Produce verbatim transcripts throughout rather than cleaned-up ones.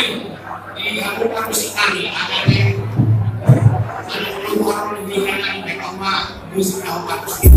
Di hamu parmusik nami, ala ni, ala ni, hamu di hana di Betauma, musik na hamu parmusik.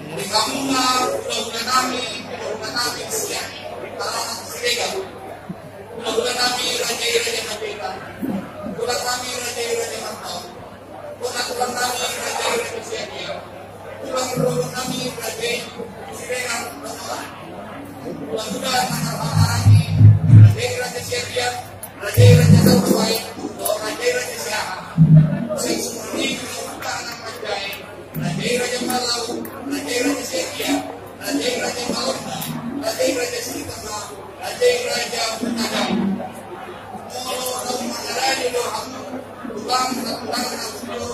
Di hamuna hulahula nami, hulahula nami sian Siregar, hulahula nami raja i Raja Mandailing, tulang nami raja i Raja Martaon, tulang nami raja i Raja Siagian, tulang nami raja i Siregar, hulahula nami raja i Raja Siagian, raja i Raja Sarupae, dohot raja i Raja Siahaan. Sing sumurni hulahula nang manjae, raja i Raja Palau, raja i Raja Siagian, raja i Raja Maordi, raja i Raja Silitonga, raja i Raja Hutajam. Molo naung mangarajo do hamu, tulang, tulang na ulo,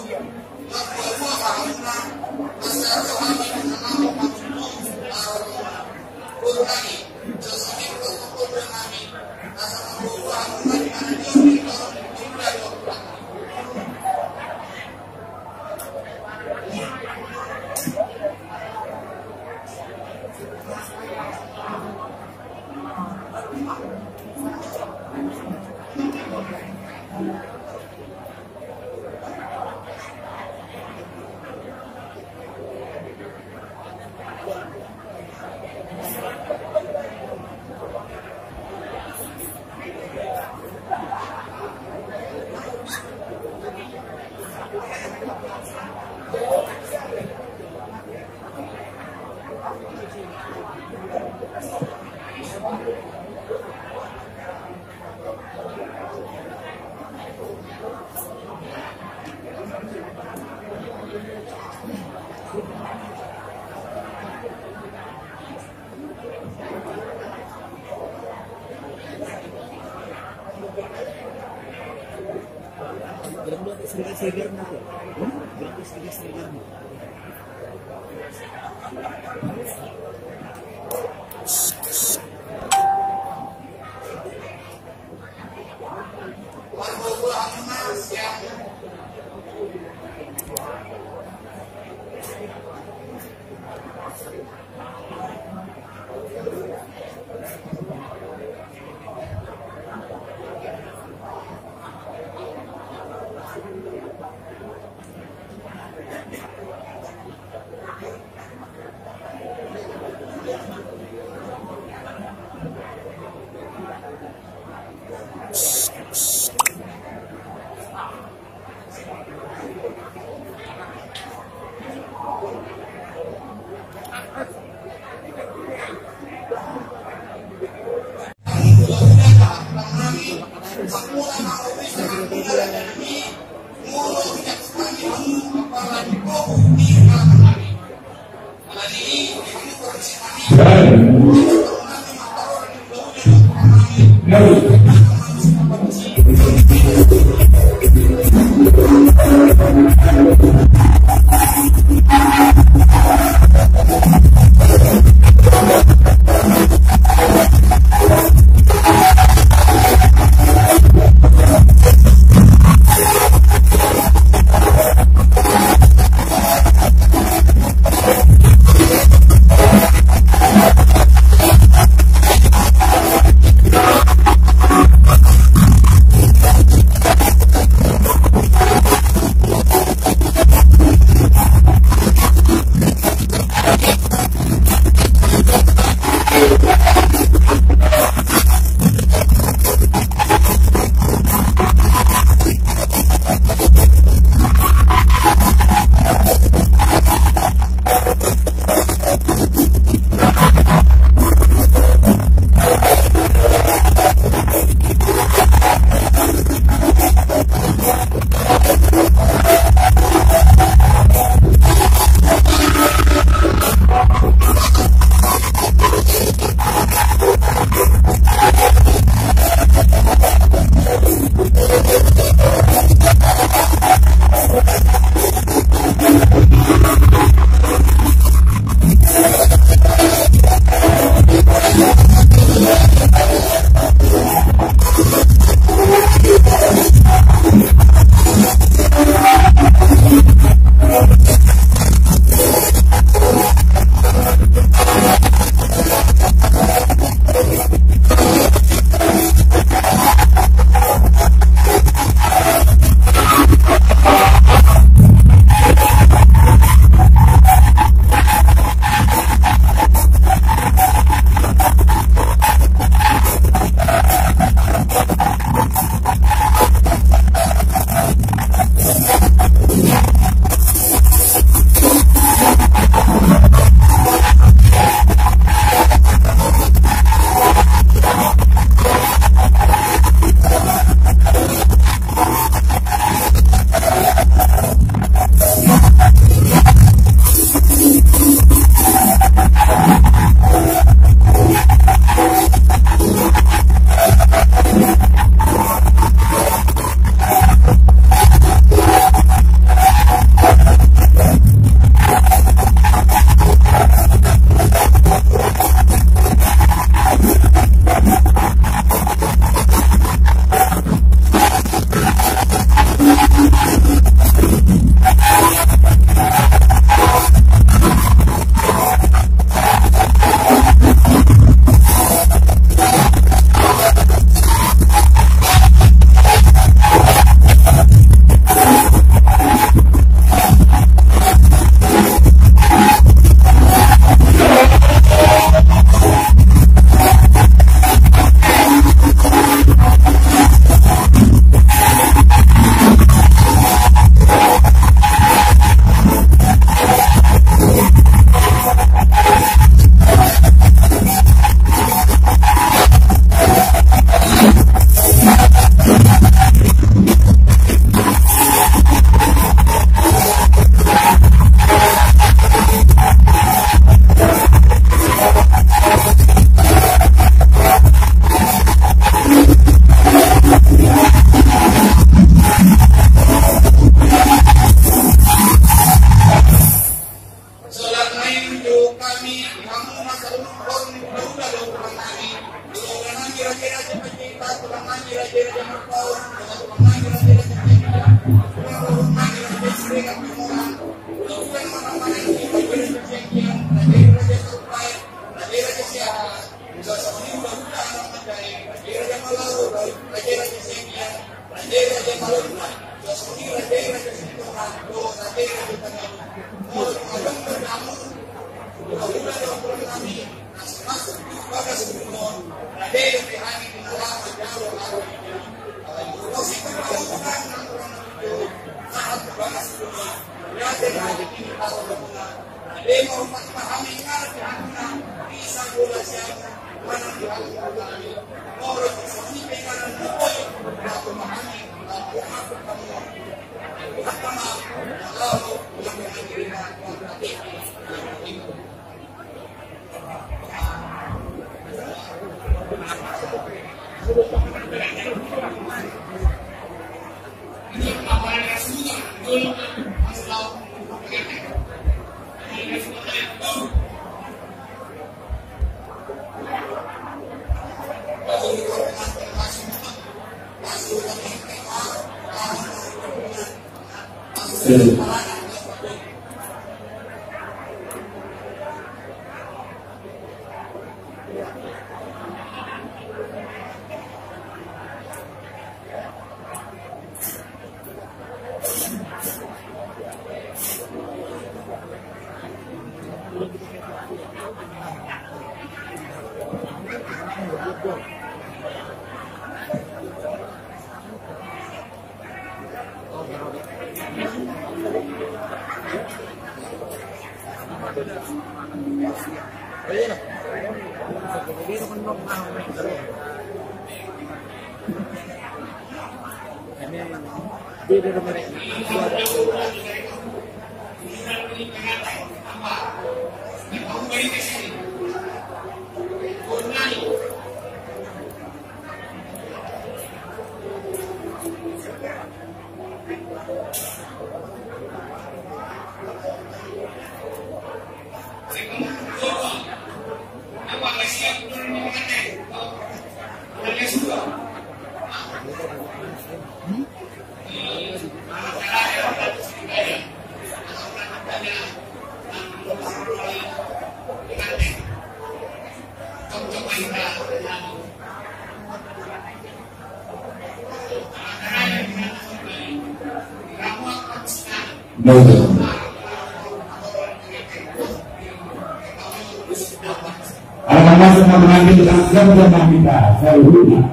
Anak masuk mengambil tanggung jawab kita, saya ulang.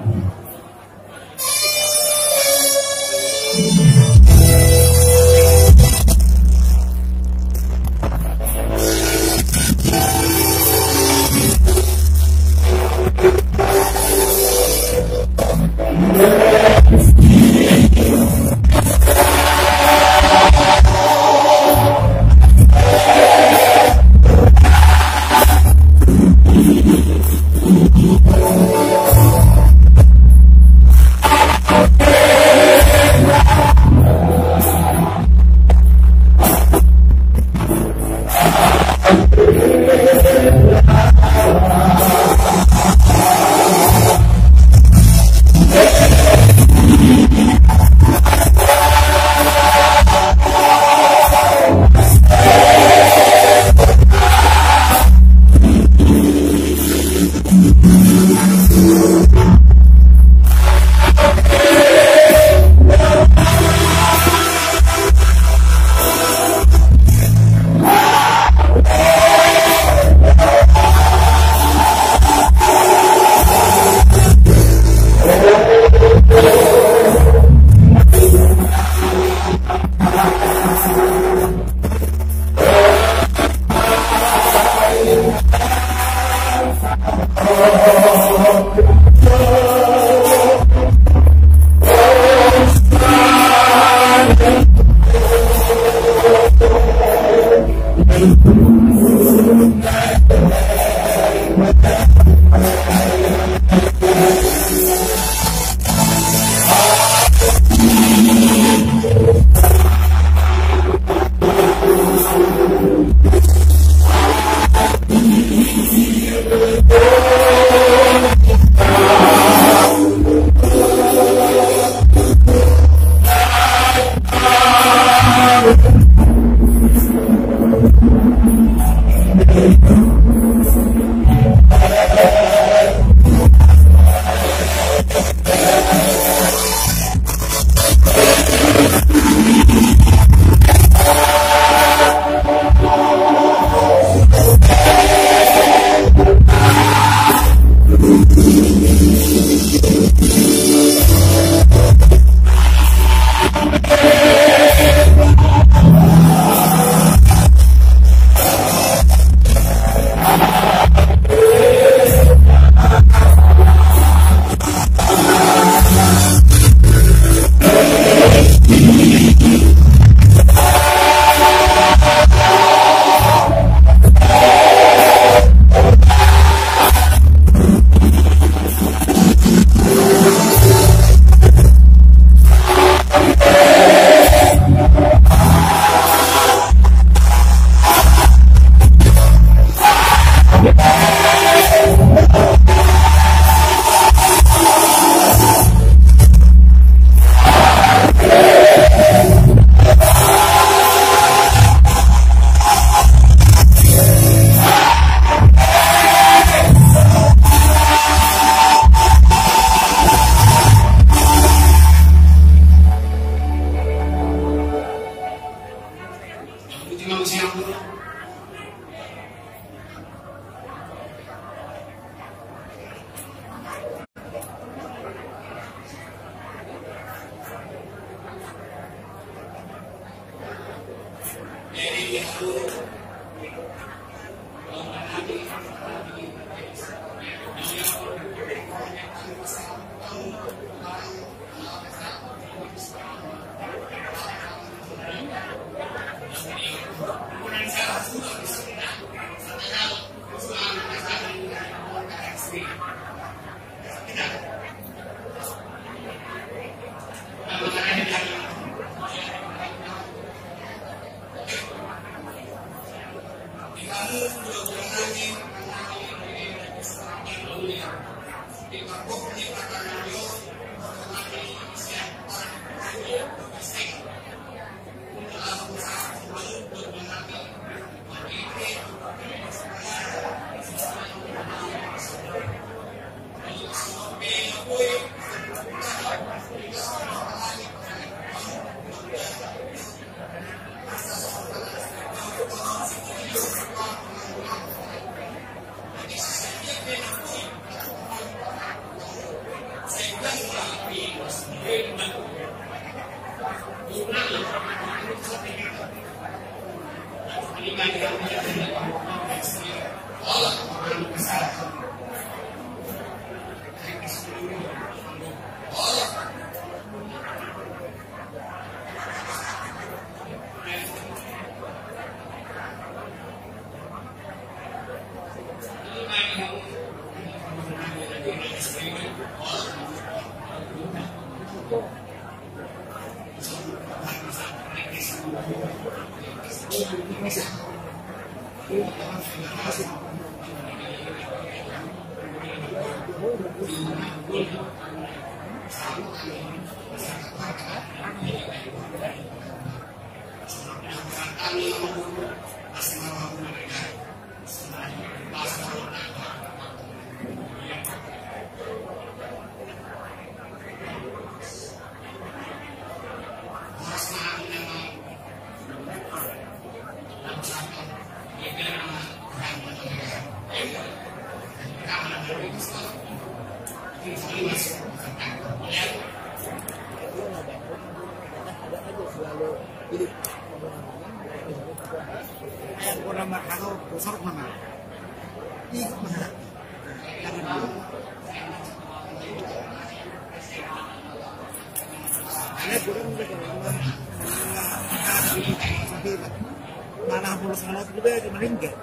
Mana bolos mana pribadi meninggal.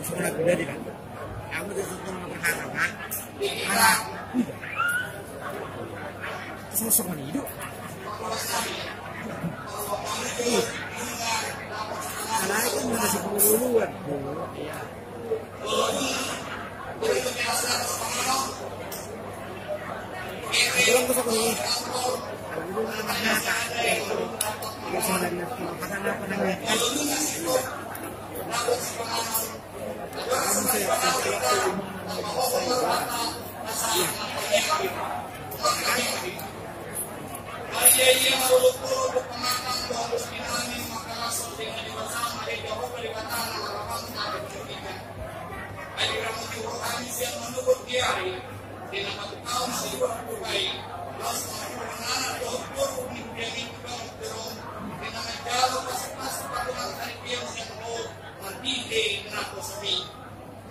Sekolah pribadi kan. Aku udah sekolah berharap kan. Mana? Sosok mana hidup? Iya. Mana itu mana sepuluh duluan. Iya.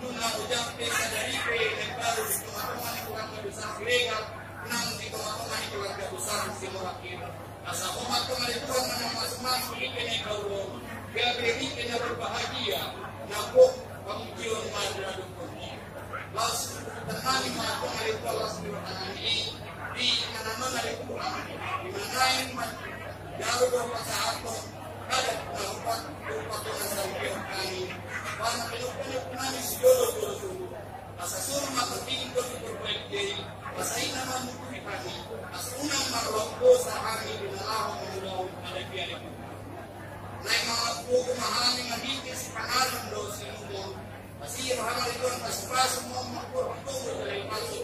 Nunga ujak pe sadari pe, dan baru di tonga-tonga ni keluarga besar Siregar, nang di tonga-tonga ni keluarga besar Sihombing. Asa homat tonga ni Tuhan na mamasu-masu di kene kaulo, gabe di kene berbahagia, na pok pamujion madra dukun. Laos tangani ma tonga ni Tuhan, laos di tangan i, di tangan ni Tuhan, di mana i ma jauh do pasahaton, Kada na upat, upat na saripeon hami. Bana penuk-penuk nami sijolo-jolo tubu. Asa suru ma tingki di perbaik jei. Asa ina ma nuturi hami. Asa unang marlombo sa hami di na laho mangulahon pada piari. Naeng mangaku ma hami marhite sipanganon dohot sinuhon. Asi roha ma di Tuhan, pasu-pasu ma, mangkorhon tonggo dari pasu.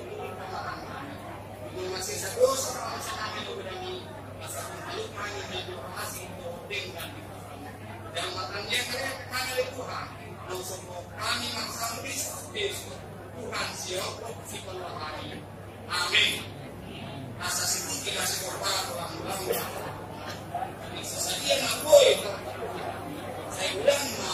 Ima masesa dosa, pamasa nami do bedami. Asa panghalut hami na Kami marsama Kristus Yesus, Tuhan si Amen. Asa si Tuhan, asa si Tuhan. Sasadia ma boi. Saya ulang ma.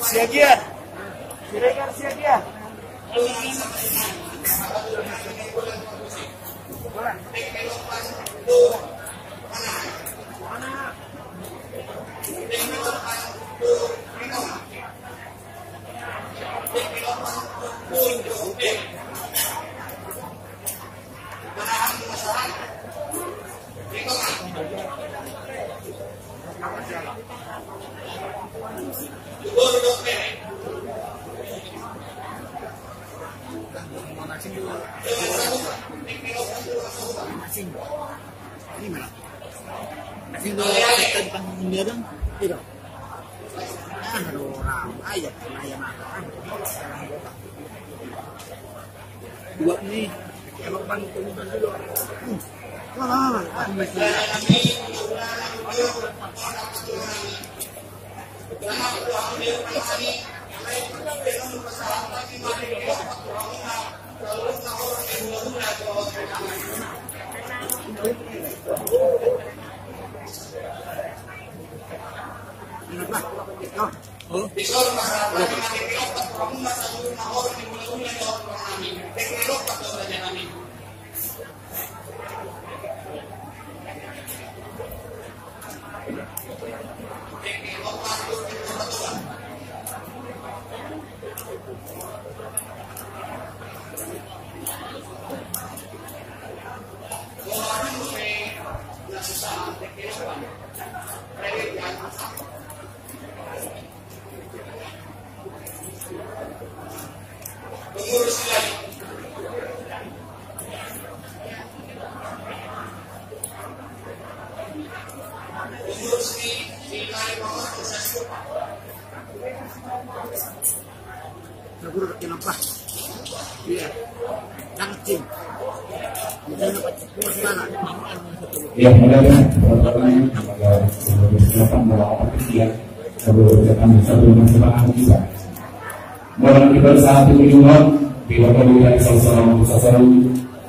Siagian. Siregar Siagian. Dua ni. Iya, mula-mula pertama-tama, mula-mula persiapan mula-mula persiapan. Sebelum persiapan, sebelum persiapan, kita mula-mula kita satu minggu, di waktu kita selalu, selalu, selalu,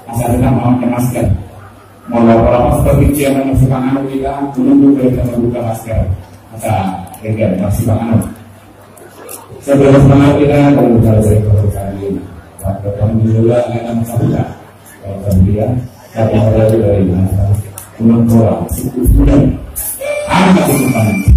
asal kita memakai masker. Molo laparan seperti siapa yang suka anu, kita menunggu kita membuka masker. Asa, ya, masih anu. Sebelum semangat kita, kalau kita bisa ikut kali ini. Waktu kami juga akan membuka. Kalau kemudian, satu hari dari masa, belum pulang, cukup pulang. Anak cukup panas.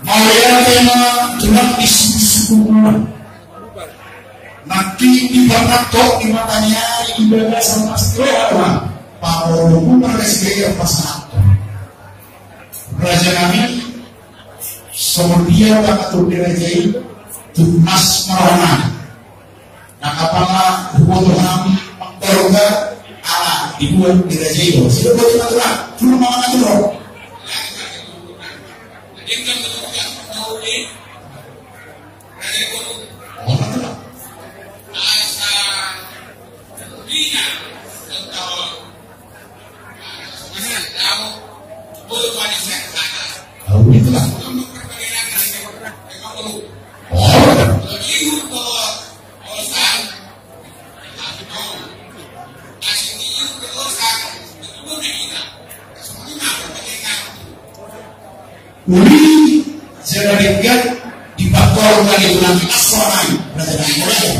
Mauliate ma tulang di suku-suku. Nangkin di parnatto di mata ni ari di bagasan pasti roha Tuhan. Pamoromu marga Sigaia pasahat. Raja nami, songon dia pangatur ni raja i, tunas marana. Nang apala huboto hami manggaruga ala dibuat di raja i do. Sida boti natural, tulu mangan natural. Uli jala denggan di patorang na di tulang asal nai, raja nai, raja.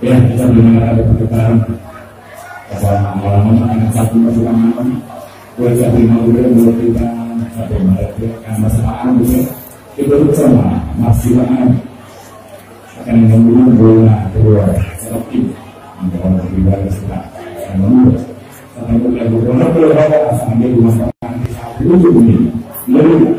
Ya, kita belum ada pertukaran. Apa malam ini anak satu masuk malam. Buat satu lima puluh dua kita satu malam ya, karena masa makan juga. Kita bersama masih makan. Akan yang membuat bola keluar seperti yang orang pribadi suka. Yang membuat sampai bukan bola keluar apa sampai rumah makan di satu ini. Lalu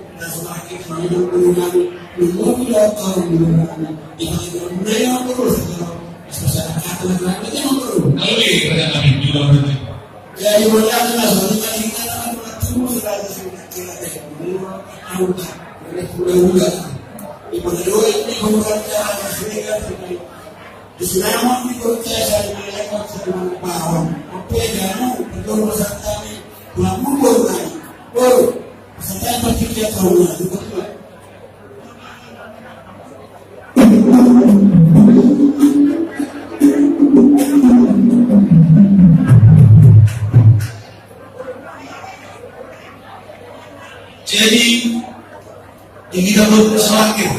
Jadi, di kita pun semakin.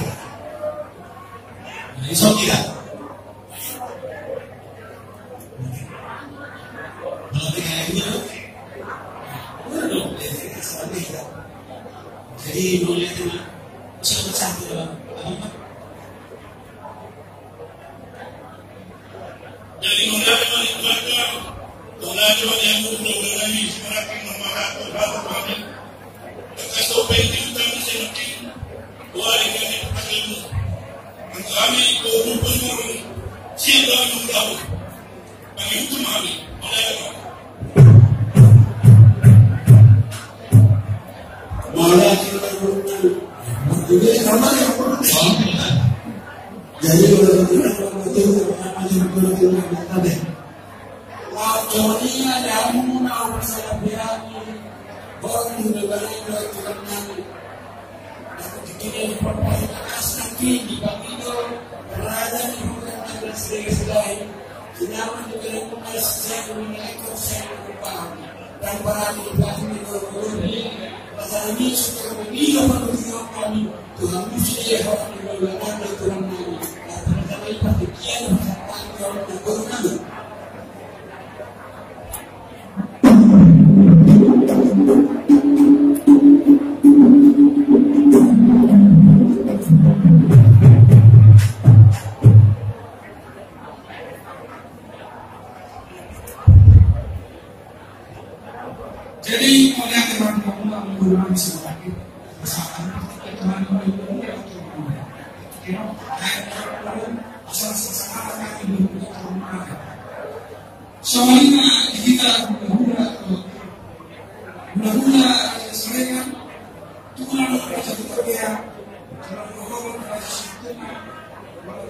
Jadi, so kita. Jadi, mau lihat, Mak. Siapa satu, Bang? Abang, Bang? Jadi, mau lihat, Bang, di keluarga. Mau lihat, Bang, yang muda, udah lagi, sekarang, Bang, Bang, Bang, Bang. Kasih tahu, Bang, di utang, saya yakin. Wah, ini, ini, pakai ilmu. Anggo hami, kau rumput, kau rumput. Siap, Bang, Bang, Bang. Bang, itu, Bang. Mau lihat, Bang. Mau lihat, Bang. Jadi, kalau kita, kita, kita, kita, kita, kita, kita, Jadi, mauliate ma di hamuna, mauliate ma di hamuna. Songon i ma di hita hulahula, hulahula Siregar, Tulang Raja Hutapea, Tulang Raja Situmorang,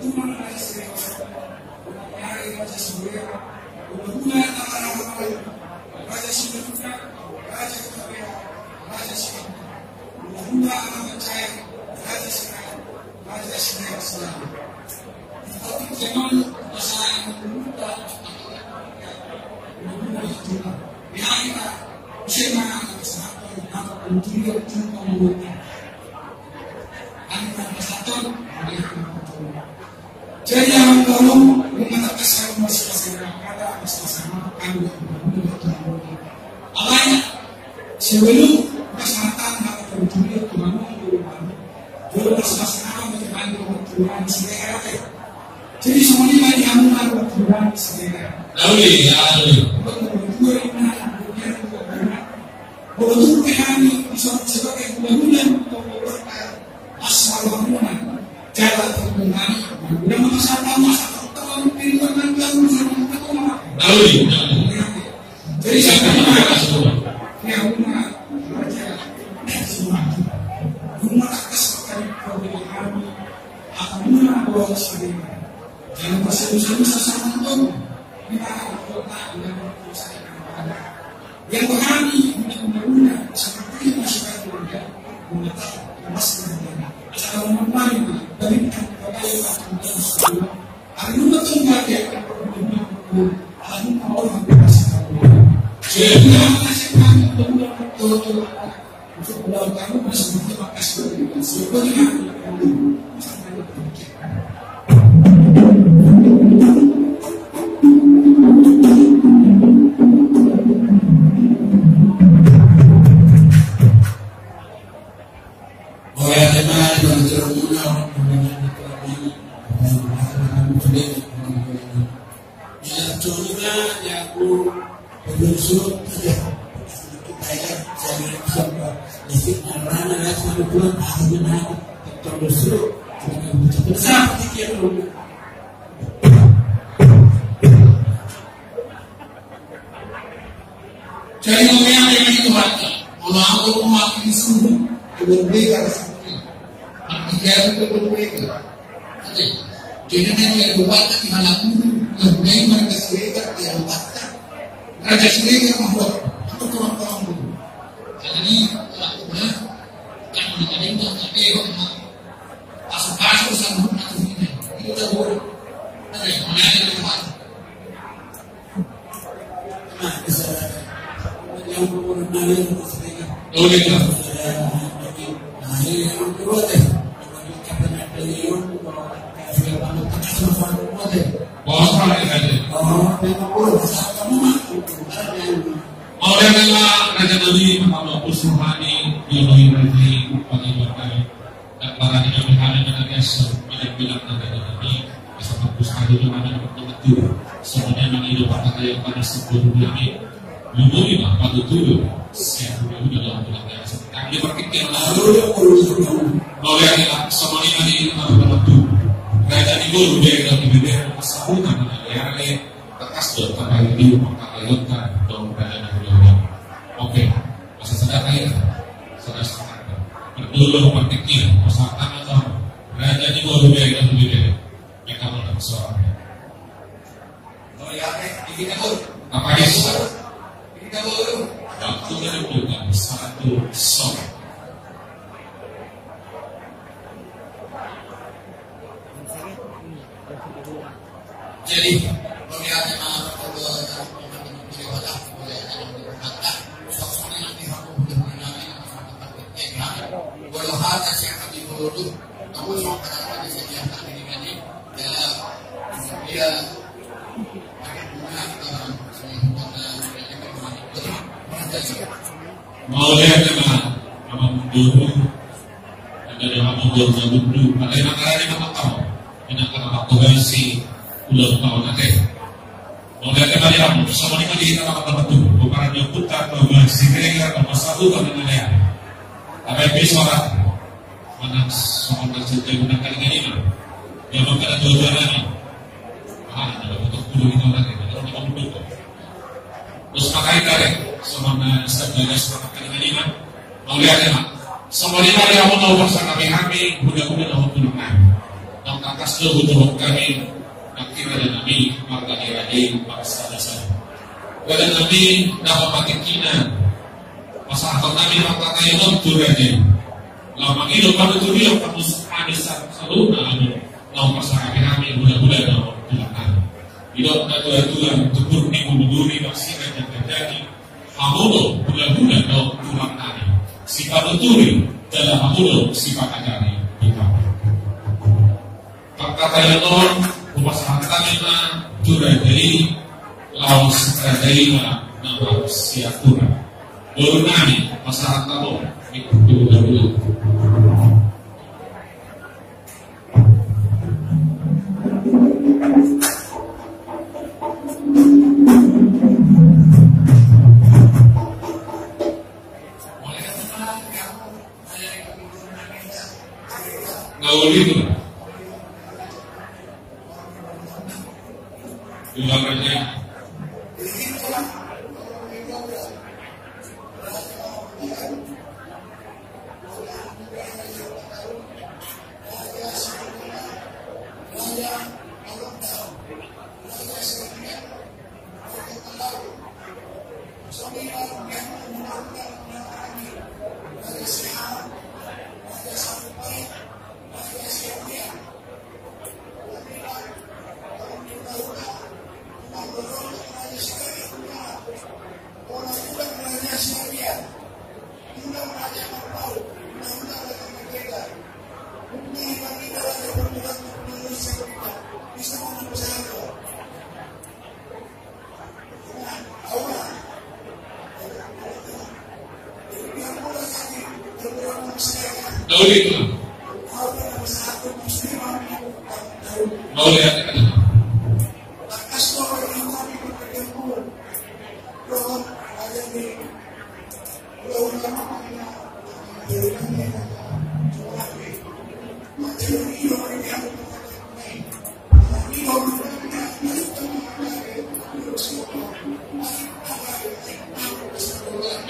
Tulang Raja Siregar, Tulang Raja Siregar, Tulang Raja Siregar, Raja Siregar, Raja Hutapea, Raja Siregar, Tulang Raja Siregar, Raja Siregar, Raja Siregar. Jadi, amang boru, mauliate ma di hamuna, mauliate ma di hamuna. Alai, sebelum pasahaton hata parjolo tu hamuna, jolo pasahaton hata parjolo tu hamuna, Siregar. Jadi, songon i ma di hamuna, Siregar. Lauli, lauli. Molo tung pe hami dison sebagai hulahula, asal hamuna jala tongtong hami, udah masa tamu, masa tamu, pintu nang tamu, sama tamu. Lauli, lauli. Jadi, siapa yang masuk? Ya, hamuna, raja, eh, semua. Hamuna takkas sekali kau dengan hami. Hamuna bawa sekali. Jangan bersama-sama, sama nonton. Kita, kita, kita, kita, kita. Yang berani untuk membangun seperti masyarakat muda, mengatakan, mas, asal membangun, dari kita, kita, kita, kita, Jadi, mauliate ma di Tuhanta. Molo au mewakili suhut, Tuhan Bega, Tuhan Bega. Jadi, na dia dua kali halaku, yang lain mereka Siregar, dia empat kan. Raja Siregar, mahal. Aku kurang paham dulu. Jadi, aku pernah, kan, ada yang tak ada, ya, Pak. Pasu-pasu, sama, aku ini. Itu tak boleh. Ada yang mana yang dapat? Mauliate ma raja nami, mangalo pusu hami, di ono i raja i, pagi bagai. Barani nami hami manang biasa, manang bilang nami nami, asa bagus hami tu manang nami tu. Semuanya nami do patah kaya pada sepuluh nami. Lumuri ma patutu. Siap dulu dalam bilang nami. Kami berpikir lalu. Mauliate ma, semuanya nami nami patutu. Raja ni guru dia kita di bibir, asa bukan nami. Tekas do, terkait di rumah kakak. Oke, masa sedang aja. Sedang sangat. Dua partikil, pasahat tangan, raja di bawah, dua, dua, dua. Mereka mau dapat suara. Oh ya, eh, ini kan, oh. Apa dia suara? Ini kan, oh. Waktu menentukan satu song. Jadi, mauliate ma di Tuhanta, mauliate ma di Tuhanta. Mauliate ma, Amang Boru. Anda adalah Amang Boru na gundu. Anda yang akan ada di Batam. Anda akan apa kongsi ulang tahun anda. Mauliate ma di hamu, songon i ma di hita na martua. Pomparan ni ompunta Siregar, Amang Sabuta, Amang Lea. Amang Pisora. Manang songon na cerita guna kali ngani ma. Dia mangkada tua-tua nami. Ah, ada betul puluh itu nanti. Ada orang ngomong betul. Terus makanya kali, songon na, eh, sabda sepakat kali ngani ma. Mauliate ma. Songon i ma di hamu na hupasahat hami, hula-hula na hula-hula nami. Nang tangkas do hutuhon hami, nang hira da nami, marga ni raja i, marga sada-sada. Raja nami, na papatik hina. Pasahaton nami, marga kaya on tu raja i. Laho mangido panuturion, pamusuk hami, sa-, saluhutna hami. Nang pasahat hami, hula-hula na hula-hula nami. Didok na tua-tua, tumpur ni bulu duri, marsirang jangka jagi. Hamu do hula-hula dohot tulang nami, sipanuturi jala hamu do sipangajari hita. Pangkataion on hupasahat hami ma tu raja i, laos raja i ma na marsiatur. Boru nami, pasahat hamu ma di hula-hula.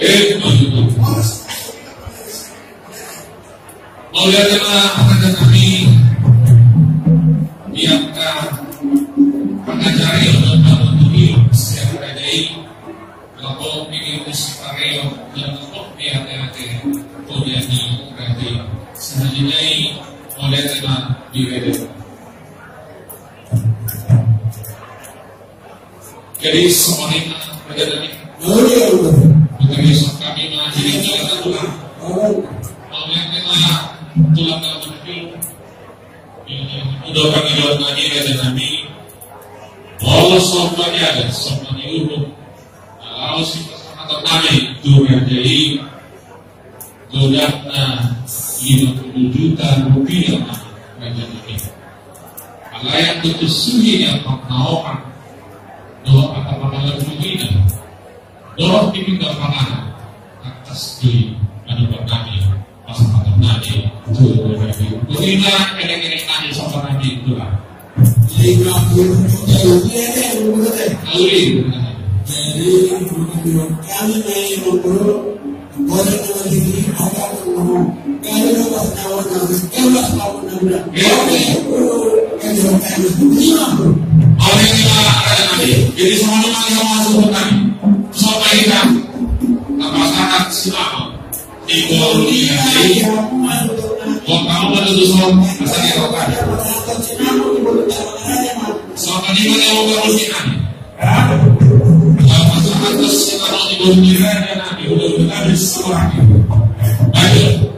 Eh, mauliate ma, raja nami, di angka pangajarion dohot panuturion sian raja i. Laho pingkir ni sipareon, laho piate-ate poda ni raja i. Selanjutnya i, mauliate ma di raja. Jadi songon i ma, raja nami. Mauliate ma. Jadi songon i ma, jadi jalan tulang. Mauliate ma, tulang dalam hidup. Udah pangidoan nami, raja nami. Allah sombani ada, sombani uhum. Laos sipasahaton nami tu raja i, godangna lima puluh juta rupiah ma, raja nami. Alai tung tusi ni angka na oman dohot angka na marhaha-hina dohot di pinggan panganan, tangkas di adopan nami. Pasahaton nami tu raja i. Botima, elek-elek nami, sombani nami, tulang. Lima puluh juta rupiah, ya, Amang Boru, ya. Jadi, Amang Boru, kami naik Amang Boru, boleh dengan diri, apa yang mau. Kami Jadi songon i ma na masuk hutang. Sopa hita na pasahat sinamot di boru ni raja i. Kota umat itu sopa pasahat sinamot. Sopa di mana yang baru sinamot. Pasahat sinamot di boru ni raja i. Ayo.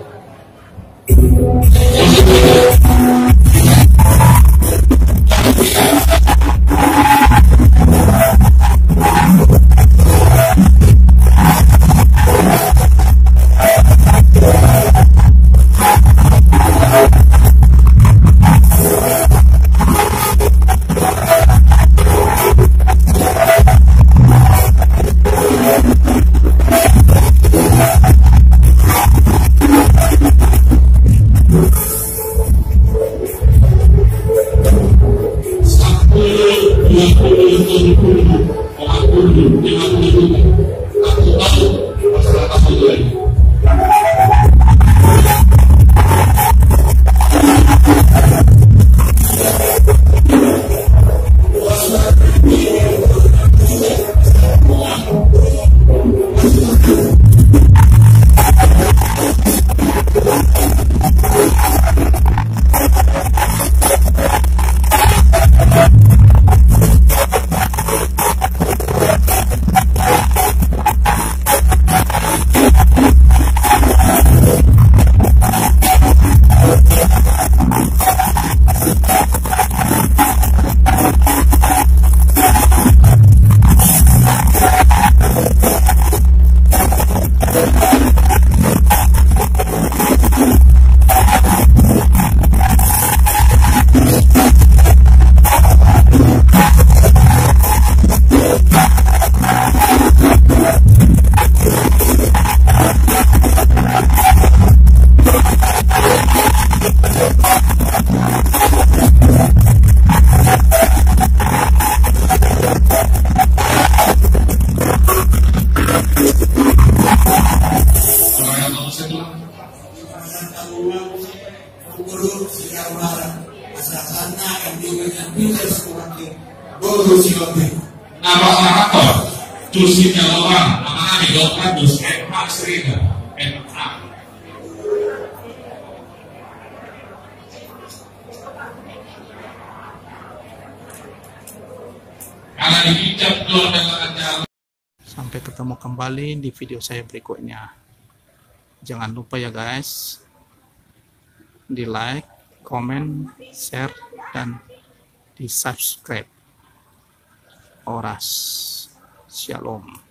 Na pasahathon tusi ni lolang amanami dohot Agus M A Srega M A. Ala di kicap dohot dalam acara. Sampai ketemu kembali di video saya berikutnya. Jangan lupa ya guys, di like, comment, share, dan di subscribe. Horas. Shalom.